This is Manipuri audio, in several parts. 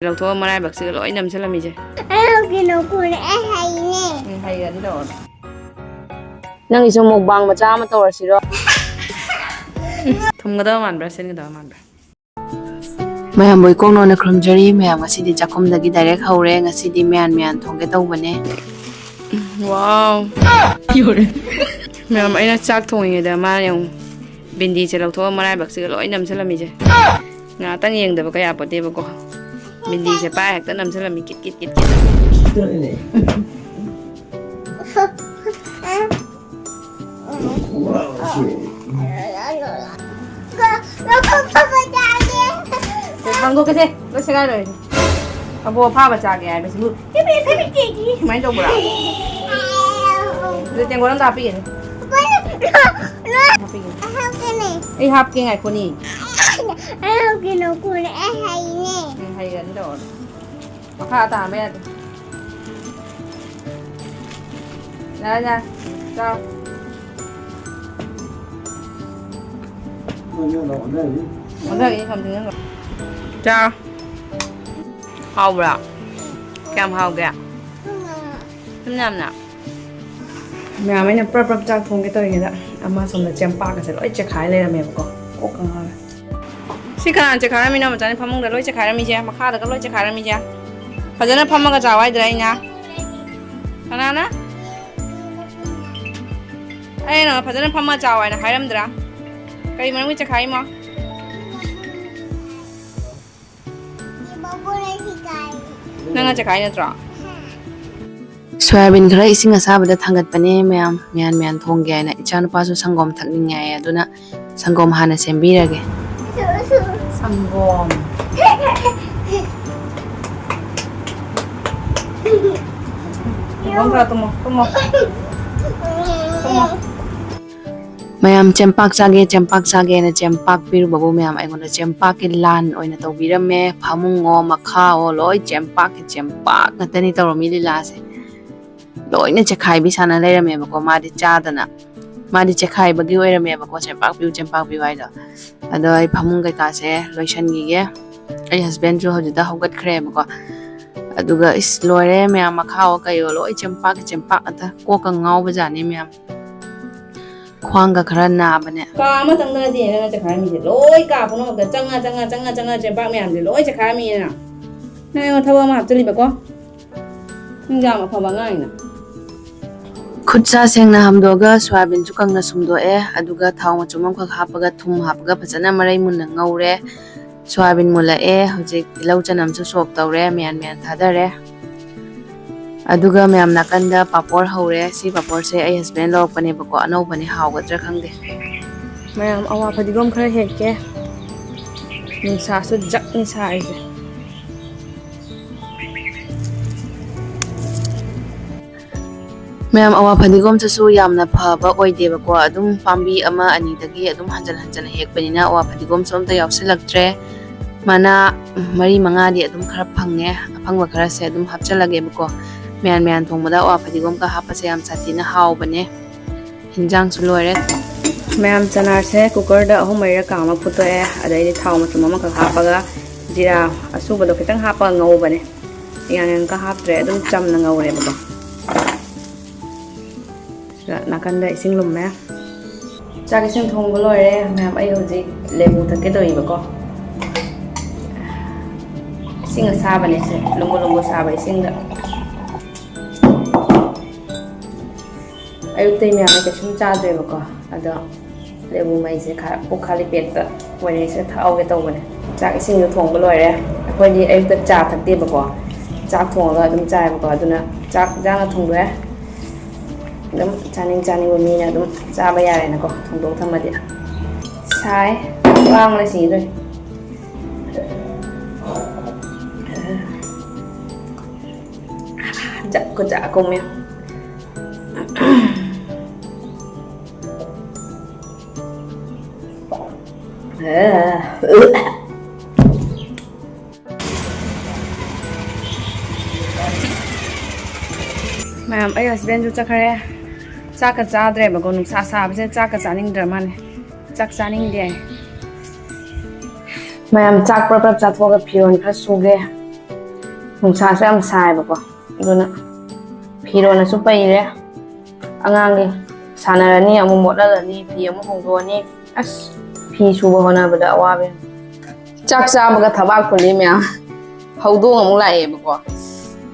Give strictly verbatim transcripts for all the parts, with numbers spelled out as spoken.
ꯂꯧꯊꯣꯛꯑ ꯃꯔꯥꯏꯕꯛꯁꯤꯒ ꯂꯣꯏ ꯅꯝꯁꯤꯜꯂꯝꯃꯤꯁꯦ꯫ ꯑꯩ ꯀꯩꯅꯣ ꯀꯣꯟꯅ ꯑꯩ ꯍꯩꯅꯦ꯫ ꯎꯝ, ꯍꯩꯔꯗꯤ ꯇꯧꯔꯣ꯫ ꯅꯪꯒꯤꯁꯨ mukbang ꯃꯆꯥ ꯑꯃ ꯇꯧꯔꯁꯤꯔꯣ? ꯊꯨꯝꯒꯗꯕ ꯃꯥꯟꯕ꯭ꯔꯥ, ꯁꯤꯟꯒꯗꯕ ꯃꯥꯟꯕ꯭ꯔꯥ? ꯃꯌꯥꯝꯕꯨ ꯏꯀꯣꯛ ꯅꯣꯟꯅ ꯈꯨꯔꯨꯝꯖꯔꯤ꯫ ꯃꯌꯥꯝ, ꯉꯁꯤꯗꯤ ꯆꯥꯛꯈꯨꯝꯗꯒꯤ direct ꯍꯧꯔꯦ꯫ ꯉꯁꯤꯗꯤ ꯃꯌꯥꯟ ꯃꯌꯥꯟ ꯊꯣꯡꯒꯦ ꯇꯧꯕꯅꯦ꯫ Wow! ꯃꯌꯥꯝ, ꯑꯩꯅ ꯆꯥꯛ ꯊꯣꯡꯉꯤꯉꯩꯗ ꯃꯥꯅ ꯌꯦꯡꯉꯨ, ꯕꯤꯟꯗꯤꯁꯦ ꯂꯧꯊꯣꯛꯑ ꯃꯔꯥꯏꯕꯛꯁꯤꯒ ꯂꯣꯏ ꯅꯝꯁꯤꯜꯂꯝꯃꯤꯁꯦ꯫ ꯉꯥꯛꯇꯪ ꯌꯦꯡꯗꯕ ꯀꯌꯥ ꯄꯣꯠꯇꯦꯕꯀꯣ꯫ ꯕꯤꯟꯗꯤꯁꯦ ꯄꯥꯏ ꯍꯦꯛꯇ ꯅꯝꯁꯤꯜꯂꯝꯃꯤ, ꯀꯤꯠ ꯀꯤꯠ ꯀꯤꯠ ꯀꯤꯠ꯫ ꯍꯥꯡꯗꯣꯛꯀꯁꯦ, ꯂꯣꯏ ꯁꯦꯒꯥꯏ ꯂꯣꯏꯔꯦ꯫ ꯑꯕꯣ ꯑꯐꯥꯕ ꯆꯥꯒꯦ ꯍꯥꯏꯕꯁꯤꯕꯨ ꯁꯨꯃꯥꯏꯅ ꯇꯧꯕ꯭ꯔꯥ? ꯑꯗꯨ ꯇꯦꯡꯀꯣꯠ ꯑꯝꯗ ꯍꯥꯞꯄꯤꯒꯦꯅꯦ꯫ ꯍꯥꯞꯄꯤꯒꯦ꯫ ꯑꯩ ꯍꯥꯞꯀꯦ, ꯉꯥꯏꯈꯣꯅꯤ꯫ ꯎꯝ, ꯍꯩꯔꯅꯤ ꯇꯧꯔꯣ꯫ ꯃꯈꯥ ꯇꯥꯍꯟꯕ ꯌꯥꯗꯦ꯫ ꯌꯥꯔꯦ, ꯌꯥꯔꯦ꯫ ꯆꯥꯎ꯫ ꯑꯣꯟꯊꯒꯦ, ꯊꯝꯖꯤꯟꯒꯅꯨ꯫ ꯆꯥꯎ꯫ ꯍꯥꯎꯕ꯭ꯔꯥ? ꯀꯌꯥꯝ ꯍꯥꯎꯒꯦ? ꯁꯨꯝ ꯌꯥꯝꯅ꯫ ꯃꯌꯥꯝ, ꯑꯩꯅ ꯄ꯭ꯔꯞ ꯄ꯭ꯔꯞ ꯆꯥꯛ ꯊꯣꯡꯒꯦ ꯇꯧꯔꯤꯉꯩꯗ ꯑꯃ ꯁꯣꯝꯗ ꯆꯦꯡꯄꯥꯛꯀꯁꯦ ꯂꯣꯏ ꯆꯦꯈꯥꯏ ꯂꯩꯔꯝꯃꯦꯕꯀꯣ꯫ ꯀꯣꯛꯀ ꯉꯥꯎꯔꯦ꯫ ꯁꯤ ꯀꯅꯥꯅ ꯆꯦꯈꯥꯏꯔꯝꯃꯤꯅꯣ? ꯃꯆꯥꯅꯤ ꯐꯃꯨꯡꯗ ꯂꯣꯏ ꯆꯦꯈꯥꯏꯔꯝꯃꯤꯁꯦ, ꯃꯈꯥꯗꯒ ꯂꯣꯏ ꯆꯦꯈꯥꯏꯔꯝꯃꯤꯁꯦ꯫ ꯐꯖꯅ ꯐꯝꯃꯒ ꯆꯥꯎ ꯍꯥꯏꯗ꯭ꯔꯥ ꯑꯩꯅ? ꯀꯅꯥꯅ? ꯑꯩꯅ ꯐꯖꯅ ꯐꯝꯃ ꯆꯥꯎ ꯍꯥꯏꯅ ꯍꯥꯏꯔꯝꯗ꯭ꯔꯥ? ꯀꯔꯤ ꯃꯔꯝꯒꯤ ꯆꯦꯈꯥꯏꯔꯤꯃꯣ? ꯅꯪꯅ ꯆꯦꯈꯥꯏ ꯅꯠꯇ꯭ꯔꯣ? ꯁꯣꯌꯥꯕꯤꯟ ꯈꯔ ꯏꯁꯤꯡ ꯑꯁꯥꯕꯗ ꯊꯥꯡꯒꯠꯄꯅꯦ ꯃꯌꯥꯝ, ꯃꯌꯥꯟ ꯃꯌꯥꯟ ꯊꯣꯡꯒꯦ ꯍꯥꯏꯅ꯫ ꯏꯆꯥꯅꯨꯄꯥꯁꯨ ꯁꯪꯒꯣꯝ ꯊꯛꯅꯤꯡꯉꯦ ꯍꯥꯏꯌꯦ, ꯑꯗꯨꯅ ꯁꯪꯒꯣꯝ ꯍꯥꯟꯅ ꯁꯦꯝꯕꯤꯔꯒꯦ꯫ ꯁꯪꯒꯣꯝ꯫ ꯁꯪꯒꯣꯝ ꯈꯔ ꯇꯨꯝꯃꯣ, ꯇꯨꯝꯃꯣ꯫ ꯇꯨꯝꯃꯣ꯫ ꯃꯌꯥꯝ, ꯆꯦꯡꯄꯥꯛ ꯆꯥꯒꯦ, ꯆꯦꯡꯄꯥꯛ ꯆꯥꯒꯦꯅ ꯆꯦꯡꯄꯥꯛ ꯄꯤꯔꯨꯕꯕꯨ ꯃꯌꯥꯝ ꯑꯩꯉꯣꯟꯗ ꯆꯦꯡꯄꯥꯛꯀꯤ ꯂꯥꯟ ꯑꯣꯏꯅ ꯇꯧꯕꯤꯔꯝꯃꯦ꯫ ꯐꯃꯨꯡꯉꯣ, ꯃꯈꯥꯑꯣ, ꯂꯣꯏ ꯆꯦꯡꯄꯥꯛꯀꯤ ꯆꯦꯡꯄꯥꯛ ꯉꯥꯛꯇꯅꯤ ꯇꯧꯔꯝꯃꯤ ꯂꯤꯂꯥꯁꯦ꯫ ꯂꯣꯏꯅ ꯆꯦꯈꯥꯏꯕꯤ ꯁꯥꯟꯅ ꯂꯩꯔꯝꯃꯦꯕꯀꯣ꯫ ꯃꯥꯗꯤ ꯆꯥꯗꯅ, ꯃꯥꯗꯤ ꯆꯦꯈꯥꯏꯕꯒꯤ ꯑꯣꯏꯔꯝꯃꯦꯕꯀꯣ, ꯆꯦꯡꯄꯥꯛ ꯄꯤꯌꯨ, ꯆꯦꯡꯄꯥꯛ ꯄꯤꯌꯨ ꯍꯥꯏꯗꯣ꯫ ꯑꯗꯣ ꯑꯩ ꯐꯃꯨꯡ ꯀꯩꯀꯥꯁꯦ ꯂꯣꯏꯁꯟꯈꯤꯒꯦ꯫ ꯑꯩ husbandꯁꯨ ꯍꯧꯖꯤꯛꯇ ꯍꯧꯒꯠꯈ꯭ꯔꯦꯕꯀꯣ꯫ ꯑꯗꯨꯒ ꯏꯁ, ꯂꯣꯏꯔꯦ ꯃꯌꯥꯝ, ꯃꯈꯥꯋꯣ ꯀꯩꯋꯣ ꯂꯣꯏ ꯆꯦꯝꯄꯥꯛꯀꯤ ꯆꯦꯝꯄꯥꯛ ꯉꯥꯛꯇ, ꯀꯣꯛꯀ ꯉꯥꯎꯕꯖꯥꯠꯅꯤ ꯃꯌꯥꯝ꯫ ꯈ꯭ꯋꯥꯡꯒ ꯈꯔ ꯅꯥꯕꯅꯦ꯫ ꯀꯥ ꯑꯃꯇꯪꯗ ꯅꯠꯇꯦ ꯅꯪꯅ ꯆꯦꯈꯥꯏꯔꯝꯃꯤꯁꯦ, ꯂꯣꯏ ꯀꯥ ꯄꯨꯝꯅꯃꯛꯇ ꯆꯪꯉ ꯆꯪꯉ ꯆꯪꯉ ꯆꯪꯉ ꯆꯦꯝꯄꯥꯛ ꯃꯌꯥꯝꯁꯦ ꯂꯣꯏ ꯆꯦꯈꯥꯏꯔꯝꯃꯤꯅ꯫ ꯅꯪ ꯑꯩꯉꯣꯟꯗ ꯊꯕꯛ ꯑꯃ ꯍꯥꯞꯆꯜꯂꯤꯕꯀꯣ꯫ ꯅꯪ ꯌꯥꯝ ꯑꯐꯕ ꯑꯉꯥꯡꯅꯤꯅ꯫ ꯈꯨꯠ ꯁꯥ ꯁꯦꯡꯅ ꯍꯥꯝꯗꯣꯛꯑꯒ ꯁꯣꯌꯥꯕꯤꯟꯁꯨ ꯀꯪꯅ ꯁꯨꯝꯗꯣꯛꯑꯦ꯫ ꯑꯗꯨꯒ ꯊꯥꯎ ꯃꯆꯨꯝ ꯑꯃꯈꯛ ꯍꯥꯞꯄꯒ, ꯊꯨꯝ ꯍꯥꯞꯄꯒ ꯐꯖꯅ ꯃꯔꯩ ꯃꯨꯟꯅ ꯉꯧꯔꯦ꯫ ꯁꯣꯌꯥꯕꯤꯟ ꯃꯨꯜꯂꯛꯑꯦ꯫ ꯍꯧꯖꯤꯛ ꯇꯤꯜꯍꯧ ꯆꯅꯝꯁꯨ ꯁꯣꯛ ꯇꯧꯔꯦ, ꯃꯌꯥꯟ ꯃꯌꯥꯟ ꯊꯥꯗꯔꯦ꯫ ꯑꯗꯨꯒ ꯃꯌꯥꯝ ꯅꯥꯀꯟꯗ ꯄꯥꯄꯣꯔ ꯍꯧꯔꯦ꯫ ꯁꯤ ꯄꯥꯄꯣꯔꯁꯦ ꯑꯩ husband ꯂꯧꯔꯛꯄꯅꯦꯕꯀꯣ, ꯑꯅꯧꯕꯅꯦ, ꯍꯥꯎꯒꯗ꯭ꯔꯥ ꯈꯪꯗꯦ꯫ ꯃꯌꯥꯝ ꯑꯋꯥ ꯐꯗꯤꯒꯣꯝ ꯈꯔ ꯍꯦꯛꯀꯦ꯫ ꯅꯨꯡꯁꯥꯁꯨ ꯖꯛꯅꯤ ꯁꯥꯔꯤꯁꯦ꯫ ꯃꯌꯥꯝ, ꯑꯋꯥ ꯐꯗꯤꯒꯣꯝꯁꯤꯁꯨ ꯌꯥꯝꯅ ꯐꯕ ꯑꯣꯏꯗꯦꯕꯀꯣ, ꯑꯗꯨꯝ ꯄꯥꯝꯕꯤ ꯑꯃ ꯑꯅꯤꯗꯒꯤ ꯑꯗꯨꯝ ꯍꯟꯖꯟ ꯍꯟꯖꯟꯅ ꯍꯦꯛꯄꯅꯤꯅ ꯑꯋꯥ ꯐꯗꯤꯒꯣꯝꯁꯨ ꯑꯝꯇ ꯌꯥꯎꯁꯤꯜꯂꯛꯇ꯭ꯔꯦ꯫ ꯃꯅꯥ ꯃꯔꯤ ꯃꯉꯥꯗꯤ ꯑꯗꯨꯝ ꯈꯔ ꯐꯪꯉꯦ, ꯑꯐꯪꯕ ꯈꯔꯁꯦ ꯑꯗꯨꯝ ꯍꯥꯞꯆꯤꯜꯂꯒꯦꯕꯀꯣ꯫ ꯃꯌꯥꯟ ꯃꯌꯥꯟ ꯊꯣꯡꯕꯗ ꯑꯋꯥ ꯐꯗꯤꯒꯣꯝꯒ ꯍꯥꯞꯄꯁꯦ ꯌꯥꯝ ꯁꯥꯊꯤꯅ ꯍꯥꯎꯕꯅꯦ꯫ ꯍꯤꯟꯖꯥꯡꯁꯨ ꯂꯣꯏꯔꯦ꯫ ꯃꯌꯥꯝ, ꯆꯅꯥꯁꯦ ꯀꯨꯀꯔꯗ ꯑꯍꯨꯝ ꯃꯔꯤꯔꯛ ꯀꯥꯝꯃ ꯐꯨꯠꯇꯣꯛꯑꯦ꯫ ꯑꯗꯩꯗꯤ ꯊꯥꯎ ꯃꯆꯨꯝ ꯑꯃꯈꯛ ꯍꯥꯞꯄꯒ ꯖꯤꯔꯥ ꯑꯁꯨꯕꯗꯣ ꯈꯤꯇꯪ ꯍꯥꯞꯄꯒ ꯉꯧꯕꯅꯦ꯫ ꯌꯥꯝ ꯌꯥꯝꯀ ꯍꯥꯞꯇ꯭ꯔꯦ, ꯑꯗꯨꯝ ꯆꯝꯅ ꯉꯧꯔꯦꯕꯀꯣ꯫ ꯁꯤꯗ ꯅꯥꯀꯟꯗ ꯏꯁꯤꯡ ꯂꯨꯝꯃꯦ꯫ ꯆꯥꯛ ꯏꯁꯤꯡ ꯊꯣꯡꯕ ꯂꯣꯏꯔꯦ ꯃꯌꯥꯝ꯫ ꯑꯩ ꯍꯧꯖꯤꯛ ꯂꯦꯕꯨ ꯊꯛꯀꯦ ꯇꯧꯔꯤꯕꯀꯣ꯫ ꯏꯁꯤꯡ ꯑꯁꯥꯕꯅꯦ ꯁꯦ, ꯂꯨꯝꯕꯨ ꯂꯨꯝꯕꯨ ꯁꯥꯕ ꯏꯁꯤꯡꯗ꯫ ꯑꯌꯨꯛꯇꯩ ꯃꯌꯥꯝꯅ ꯀꯩꯁꯨꯝ ꯆꯥꯗ꯭ꯔꯦꯕꯀꯣ, ꯑꯗꯣ ꯂꯦꯕꯨ ꯃꯍꯤꯁꯦ ꯈꯔ ꯄꯨꯛ ꯈꯥꯂꯤ ꯄꯦꯠꯇ ꯑꯣꯏꯔꯤꯁꯦ ꯊꯛꯍꯧꯒꯦ ꯇꯧꯕꯅꯦ꯫ ꯆꯥꯛ ꯏꯁꯤꯡꯗꯣ ꯊꯣꯡꯕ ꯂꯣꯏꯔꯦ꯫ ꯑꯩꯈꯣꯏꯗꯤ ꯑꯌꯨꯛꯇ ꯆꯥ ꯊꯛꯇꯦꯕꯀꯣ, ꯆꯥꯛ ꯊꯣꯡꯉꯒ ꯑꯗꯨꯝ ꯆꯥꯏꯕꯀꯣ꯫ ꯑꯗꯨꯅ ꯆꯥꯛ ꯏꯟꯖꯥꯡꯒ ꯊꯣꯡꯗꯣꯛꯑꯦ꯫ ꯑꯗꯨꯝ ꯆꯥꯅꯤꯡ ꯆꯥꯅꯤꯡꯕ ꯃꯤꯅ ꯑꯗꯨꯝ ꯆꯥꯕ ꯌꯥꯔꯦꯅꯀꯣ, ꯊꯣꯡꯗꯣꯛ ꯊꯝꯃꯗꯤ꯫ ꯁꯥꯏ, ꯂꯥꯡꯕꯅ ꯁꯤꯗꯣꯔꯦ꯫ ꯖꯛ ꯈꯨꯖꯛ ꯀꯨꯝꯃꯦ꯫ ꯃꯌꯥꯝ, ꯑꯩ husbandꯁꯨ ꯆꯠꯈ꯭ꯔꯦ꯫ ꯆꯥꯛꯀ ꯆꯥꯗ꯭ꯔꯦꯕꯀꯣ, ꯅꯨꯡꯁꯥ ꯁꯥꯕꯁꯦ ꯆꯥꯛꯀ ꯆꯥꯅꯤꯡꯗ꯭ꯔ ꯃꯥꯜꯂꯦ꯫ ꯆꯥꯛ ꯆꯥꯅꯤꯡꯗꯦ꯫ ꯃꯌꯥꯝ ꯆꯥꯛ ꯄ꯭ꯔꯞ ꯄ꯭ꯔꯞ ꯆꯥꯊꯣꯛꯑꯒ ꯐꯤꯔꯣꯜ ꯈꯔ ꯁꯨꯒꯦ꯫ ꯅꯨꯡꯁꯥꯁꯨ ꯌꯥꯝ ꯁꯥꯏꯕꯀꯣ, ꯑꯗꯨꯅ ꯐꯤꯔꯣꯜꯅꯁꯨ ꯄꯩꯔꯦ꯫ ꯑꯉꯥꯡꯒꯤ ꯁꯥꯟꯅꯔꯅꯤ, ꯑꯃꯨꯛ ꯃꯣꯠꯍꯜꯂꯅꯤ, ꯐꯤ ꯑꯃꯨꯛ ꯍꯣꯡꯗꯣꯛꯑꯅꯤ꯫ ꯑꯁ, ꯐꯤ ꯁꯨꯕ ꯍꯣꯠꯅꯕꯗ ꯑꯋꯥꯕ ꯌꯥꯝ꯫ ꯆꯥꯛ ꯆꯥꯕꯒ ꯊꯕꯥꯛ ꯈꯨꯜꯂꯤ ꯃꯌꯥꯝ꯫ ꯍꯧꯗꯣꯡ ꯑꯃꯨꯛ ꯂꯥꯛꯑꯦꯕꯀꯣ꯫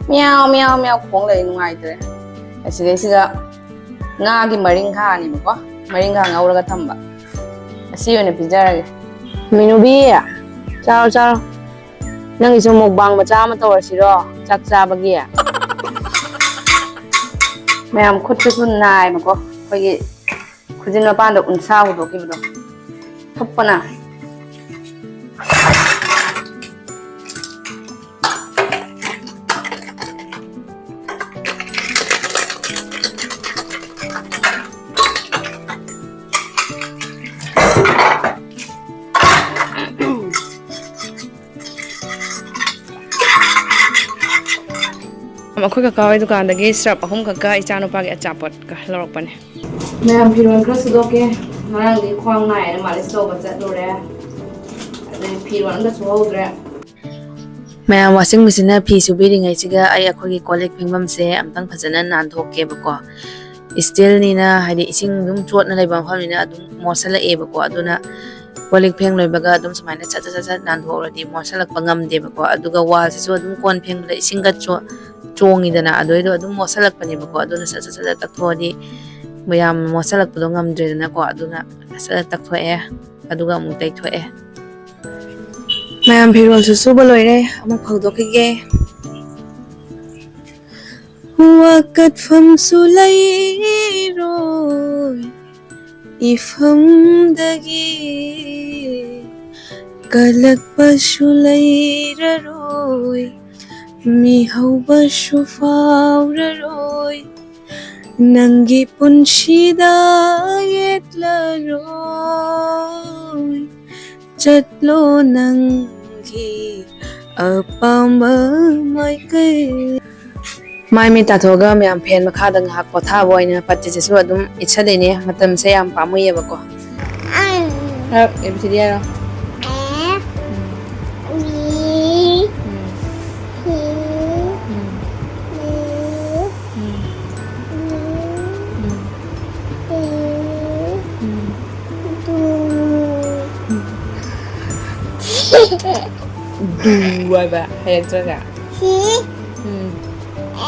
ꯃꯤꯌꯥꯎ, ꯃꯤꯌꯥꯎ, ꯃꯤꯌꯥꯎ ꯈꯣꯡ ꯂꯩ, ꯅꯨꯡꯉꯥꯏꯇ꯭ꯔꯦ꯫ ꯑꯁꯤꯗꯩꯁꯤꯗ ꯉꯥꯒꯤ ꯃꯔꯤꯡꯈꯥꯅꯦꯕꯀꯣ꯫ ꯃꯔꯤꯡꯈꯥ ꯉꯧꯔꯒ ꯊꯝꯕ꯫ ꯑꯁꯤ ꯑꯣꯏꯅ ꯄꯤꯖꯔꯒꯦ꯫ ꯃꯤꯅꯨꯕꯤ, ꯆꯥꯔꯣ, ꯆꯥꯔꯣ꯫ ꯅꯪꯒꯤꯁꯨ mukbang ꯃꯆꯥ ꯑꯃ ꯇꯧꯔꯁꯤꯔꯣ? ꯆꯥꯛ ꯆꯥꯕꯒꯤ꯫ ꯃꯌꯥꯝ ꯈꯨꯠꯇꯁꯨ ꯅꯥꯏꯕꯀꯣ꯫ ꯑꯩꯈꯣꯏꯒꯤ ꯈꯨꯖꯤꯟ ꯃꯄꯥꯟꯗ ꯎꯟꯁꯥ ꯍꯧꯗꯣꯛꯈꯤꯕꯗꯣ꯫ ꯊꯨꯞꯄꯅ꯫ ꯑꯩꯈꯣꯏ ꯀꯀꯥ ꯍꯣꯏ ꯗꯨꯀꯥꯟꯗꯒꯤ ꯁꯔꯞ ꯑꯍꯨꯝ ꯈꯛꯀ ꯏꯆꯥꯅꯨꯄꯥꯒꯤ ꯑꯆꯥꯄꯣꯠꯀ ꯂꯧꯔꯛꯄꯅꯦ꯫ ꯃꯌꯥꯝ ꯐꯤꯔꯣꯜ ꯈꯔ ꯁꯨꯗꯣꯛꯀꯦ꯫ ꯉꯔꯥꯡꯗꯤ ꯈ꯭ꯋꯥꯡ ꯅꯥꯏꯅ ꯃꯥꯂꯤꯁ ꯇꯧꯕ ꯆꯠꯂꯨꯔꯦ꯫ ꯑꯗꯩ ꯐꯤꯔꯣꯜ ꯑꯝꯇ ꯁꯨꯍꯧꯗ꯭ꯔꯦ꯫ ꯃꯌꯥꯝ washing machine ꯅ ꯐꯤ ꯁꯨꯕꯤꯔꯤꯉꯩꯁꯤꯒ ꯑꯩ ꯑꯩꯈꯣꯏꯒꯤ ꯀꯣꯜ ꯂꯤꯛ ꯐꯦꯡꯐꯝꯁꯦ ꯑꯝꯇꯪ ꯐꯖꯅ ꯅꯥꯟꯊꯣꯛꯀꯦꯕꯀꯣ꯫ Steel ꯅꯤꯅ, ꯍꯥꯏꯗꯤ, ꯏꯁꯤꯡ ꯑꯗꯨꯝ ꯆꯣꯠꯅ ꯂꯩꯕ ꯃꯐꯝꯅꯤꯅ ꯑꯗꯨꯝ ꯃꯣꯠꯁꯜꯂꯛꯑꯦꯕꯀꯣ꯫ ꯑꯗꯨꯅ ꯀꯣꯜ ꯂꯤꯛ ꯐꯦꯡ ꯂꯣꯏꯕꯒ ꯑꯗꯨꯝ ꯁꯨꯃꯥꯏꯅ ꯁꯠ ꯁꯠ ꯁꯠ ꯁꯠ ꯅꯥꯟꯊꯣꯛꯎꯔꯗꯤ ꯃꯣꯠꯁꯜꯂꯛꯄ ꯉꯝꯗꯦꯕꯀꯣ꯫ ꯑꯗꯨꯒ wall ꯁꯤꯁꯨ ꯑꯗꯨꯝ ꯀꯣꯟ ꯐꯦꯡꯕꯗ ꯏꯁꯤꯡꯒ ꯆꯣ-, ꯆꯣꯡꯉꯤꯗꯅ, ꯑꯗꯨꯏꯗꯣ ꯑꯗꯨꯝ ꯃꯣꯠꯁꯜꯂꯛꯄꯅꯦꯕꯀꯣ꯫ ꯑꯗꯨꯅ ꯁꯠ ꯁꯠ ꯁꯠ ꯁꯠ ꯇꯛꯊꯣꯛꯑꯗꯤ ꯌꯥꯝ ꯃꯣꯠꯁꯜꯂꯛꯄꯗꯣ ꯉꯝꯗ꯭ꯔꯦꯗꯅꯀꯣ꯫ ꯑꯗꯨꯅ ꯁꯠ ꯁꯠ ꯇꯛꯊꯣꯛꯑꯦ, ꯑꯗꯨꯒ ꯑꯃꯨꯛ ꯇꯩꯊꯣꯛꯑꯦ꯫ ꯃꯌꯥꯝ ꯐꯤꯔꯣꯜꯁꯨ ꯁꯨꯕ ꯂꯣꯏꯔꯦ, ꯑꯃꯨꯛ ꯐꯧꯗꯣꯛꯈꯤꯒꯦ꯫ ꯋꯥꯀꯠꯐꯝꯁꯨ ꯂꯩꯔꯣꯏ ꯏꯐꯝꯗꯒꯤ, ꯀꯜꯂꯛꯄꯁꯨ ꯂꯩꯔꯔꯣꯏ, ꯃꯤꯍꯧꯕꯁꯨ ꯐꯥꯎꯔꯔꯣꯏ, ꯅꯪꯒꯤ ꯄꯨꯟꯁꯤꯗ ꯌꯦꯠꯂꯔꯣꯏ꯫ ꯆꯠꯂꯣ ꯅꯪꯒꯤ ꯑꯄꯥꯝꯕ ꯃꯥꯏꯀꯩ꯫ ꯃꯥꯏ ꯃꯤꯠ ꯇꯥꯊꯣꯛꯑꯒ ꯃꯌꯥꯝ fan ꯃꯈꯥꯗ ꯉꯥꯏꯍꯥꯛ ꯄꯣꯊꯥꯕ ꯑꯣꯏꯅ ꯄꯠꯇꯤꯁꯤꯁꯨ ꯑꯗꯨꯝ ꯏꯠꯁꯜꯂꯤꯅꯦ꯫ ꯃꯇꯝꯁꯦ ꯌꯥꯝ ꯄꯥꯝꯃꯨꯏꯌꯦꯕꯀꯣ꯫ ꯍꯥꯏꯔꯣ, A B C D ꯍꯥꯏꯔꯣ꯫ A, ꯎ ꯍꯥꯏꯕ ꯍꯩꯔꯛꯇ꯭ꯔꯒ? ꯁꯤ ꯎꯝ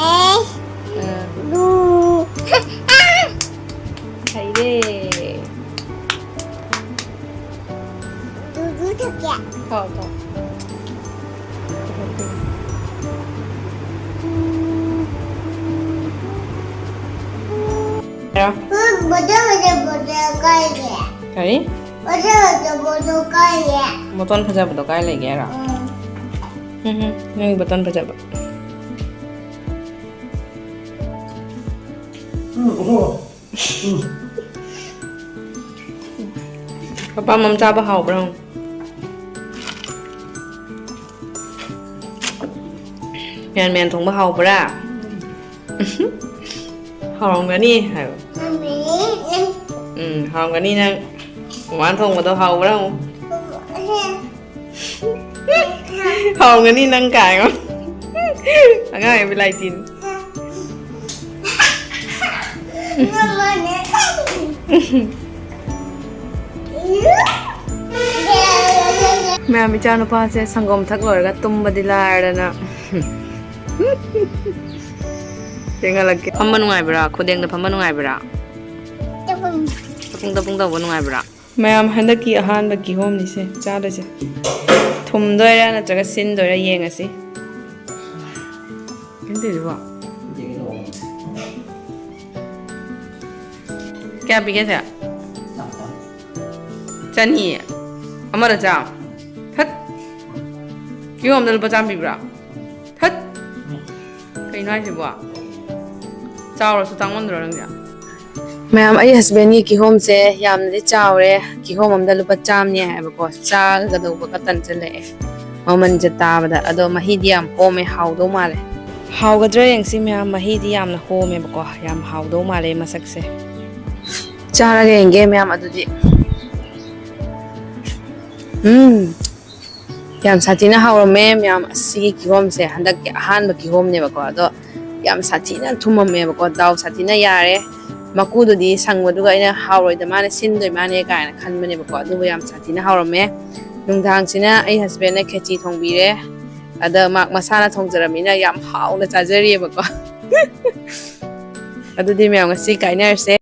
ꯑꯦꯁ ꯑꯥ, ꯂꯨ꯫ ꯍꯩꯔꯦ꯫ ꯂꯨ ꯊꯛꯀꯦ꯫ ꯊꯛꯑꯣ, ꯊꯛꯑꯣ꯫ ꯍꯥꯏꯔꯣ꯫ ꯎꯝ, ꯕꯣꯇꯜ ꯐꯖꯕꯗꯣ ꯀꯥꯏꯗ? ꯀꯔꯤ? ꯕꯣꯇꯜ ꯐꯖꯕꯗꯣ ꯀꯥꯏꯗ? ꯕꯣꯇꯜ ꯐꯖꯕꯗꯣ ꯀꯥꯏ ꯂꯩꯒꯦ ꯍꯥꯏꯔꯣ? ꯎꯝ꯫ ꯎꯝ, ꯎꯝ, ꯅꯪꯒꯤ ꯕꯣꯇꯜ ꯐꯖꯕ꯫ ꯄꯄꯥ ꯃꯝ ꯆꯥꯕ ꯍꯥꯎꯕ꯭ꯔꯥ ꯍꯪꯉꯨ꯫ ꯃꯌꯥꯟ ꯃꯌꯥꯟ ꯊꯣꯡꯕ ꯍꯥꯎꯕ꯭ꯔꯥ? ꯍꯥꯎꯔꯝꯒꯅꯤ ꯍꯥꯏꯕ꯫ ꯎꯝ, ꯍꯥꯎꯔꯝꯒꯅꯤ ꯅꯪ꯫ ꯃꯃꯥꯅ ꯊꯣꯡꯕꯗꯣ ꯍꯥꯎꯕ꯭ꯔꯥ ꯍꯪꯉꯨ꯫ ꯍꯥꯎꯔꯝꯒꯅꯤ ꯅꯪ ꯀꯥꯏꯉꯣ꯫ ꯑꯉꯥꯡ ꯍꯥꯏꯕ ꯂꯥꯏꯇꯤꯟ꯫ ꯃꯌꯥꯝ, ꯏꯆꯥꯅꯨꯄꯥꯁꯦ ꯁꯪꯒꯣꯝ ꯊꯛ ꯂꯣꯏꯔꯒ ꯇꯨꯝꯕꯗꯤ ꯂꯥꯏꯔꯗꯅ꯫ ꯊꯦꯡꯍꯜꯂꯛꯀꯦ꯫ ꯐꯝꯕ ꯅꯨꯡꯉꯥꯏꯕ꯭ꯔꯥ? ꯈꯨꯗꯦꯡꯗ ꯐꯝꯕ ꯅꯨꯡꯉꯥꯏꯕ꯭ꯔꯥ? ꯇꯄꯨꯡ꯫ ꯇꯄꯨꯡ ꯇꯄꯨꯡ ꯇꯧꯕ ꯅꯨꯡꯉꯥꯏꯕ꯭ꯔꯥ? ꯃꯌꯥꯝ, ꯍꯟꯗꯛꯀꯤ ꯑꯍꯥꯟꯕ ꯀꯤꯍꯣꯝꯅꯤꯁꯦ ꯆꯥꯗꯣꯏꯁꯦ꯫ ꯊꯨꯝꯗꯣꯏꯔꯥ ꯅꯠꯇ꯭ꯔꯒ ꯁꯤꯟꯗꯣꯏꯔꯥ ꯌꯦꯡꯉꯁꯤ꯫ ꯀꯩꯅꯣ ꯇꯧꯔꯤꯁꯤꯕꯣ? ꯀꯌꯥ ꯄꯤꯒꯦ ꯁꯦ? ꯆꯅꯤ꯫ ꯑꯃꯗ ꯆꯥꯝ꯫ ꯊꯠ꯫ ꯀꯤꯍꯣꯝꯗ ꯂꯨꯄꯥ ꯆꯥꯝ ꯄꯤꯕ꯭ꯔꯥ? ꯊꯠ꯫ ꯀꯩꯅꯣ ꯍꯥꯏꯁꯤꯕꯣ? ꯆꯥꯎꯔꯁꯨ ꯇꯥꯡꯃꯟꯗ꯭ꯔꯣ ꯅꯪꯁꯦ? ꯃꯌꯥꯝ, ꯑꯩ husbandꯒꯤ ꯀꯤꯍꯣꯝꯁꯦ ꯌꯥꯝꯅꯗꯤ ꯆꯥꯎꯔꯦ꯫ ꯀꯤꯍꯣꯝ ꯑꯃꯗ ꯂꯨꯄꯥ ꯆꯥꯝꯅꯤ ꯍꯥꯏꯕꯀꯣ꯫ ꯆꯥꯒꯗꯧꯕꯒ ꯇꯟꯁꯤꯜꯂꯛꯑꯦ꯫ ꯃꯃꯜꯁꯦ ꯇꯥꯕꯗ꯫ ꯑꯗꯣ ꯃꯍꯤꯗꯤ ꯌꯥꯝ ꯍꯣꯝꯃꯦ, ꯍꯥꯎꯗꯧ ꯃꯥꯜꯂꯦ꯫ ꯍꯥꯎꯒꯗ꯭ꯔꯥ ꯌꯦꯡꯁꯤ ꯃꯌꯥꯝ, ꯃꯍꯤꯗꯤ ꯌꯥꯝꯅ ꯍꯣꯝꯃꯦꯕꯀꯣ꯫ ꯌꯥꯝ ꯍꯥꯎꯗꯧ ꯃꯥꯜꯂꯦ ꯃꯁꯛꯁꯦ꯫ ꯆꯥꯔꯒ ꯌꯦꯡꯒꯦ ꯃꯌꯥꯝ ꯑꯗꯨꯗꯤ꯫ ꯎꯝ꯫ ꯌꯥꯝ ꯁꯥꯊꯤꯅ ꯍꯥꯎꯔꯝꯃꯦ ꯃꯌꯥꯝ꯫ ꯑꯁꯤꯒꯤ ꯀꯤꯍꯣꯝꯁꯦ ꯍꯟꯗꯛꯀꯤ ꯑꯍꯥꯟꯕ ꯀꯤꯍꯣꯝꯅꯦꯕꯀꯣ, ꯑꯗꯣ ꯌꯥꯝ ꯁꯥꯊꯤꯅ ꯊꯨꯝꯃꯝꯃꯦꯕꯀꯣ꯫ ꯗꯥꯎ ꯁꯥꯊꯤꯅ ꯌꯥꯔꯦ꯫ ꯃꯀꯨꯗꯨꯗꯤ ꯁꯪꯕꯗꯨꯒ ꯑꯩꯅ ꯍꯥꯎꯔꯣꯏꯗ ꯃꯥꯅꯦ, ꯁꯤꯟꯗꯣꯏ ꯃꯥꯅꯦ ꯀꯥꯏꯅ ꯈꯟꯕꯅꯦꯕꯀꯣ, ꯑꯗꯨꯕꯨ ꯌꯥꯝ ꯁꯥꯊꯤꯅ ꯍꯥꯎꯔꯝꯃꯦ꯫ ꯅꯨꯡꯗꯥꯡꯁꯤꯅ ꯑꯩ ꯍꯁꯕꯦꯟꯅ ꯈꯦꯆꯤ ꯊꯣꯡꯕꯤꯔꯦ꯫ ꯑꯗ ꯃꯥ ꯃꯁꯥꯅ ꯊꯣꯡꯖꯔꯝꯃꯤꯅ ꯌꯥꯝ ꯍꯥꯎꯅ ꯆꯥꯖꯔꯤꯑꯕꯀꯣ꯫ ꯑꯗꯨꯗꯤ ꯃꯌꯥꯝ ꯉꯁꯤ ꯀꯥꯏꯅꯔꯁꯦ꯫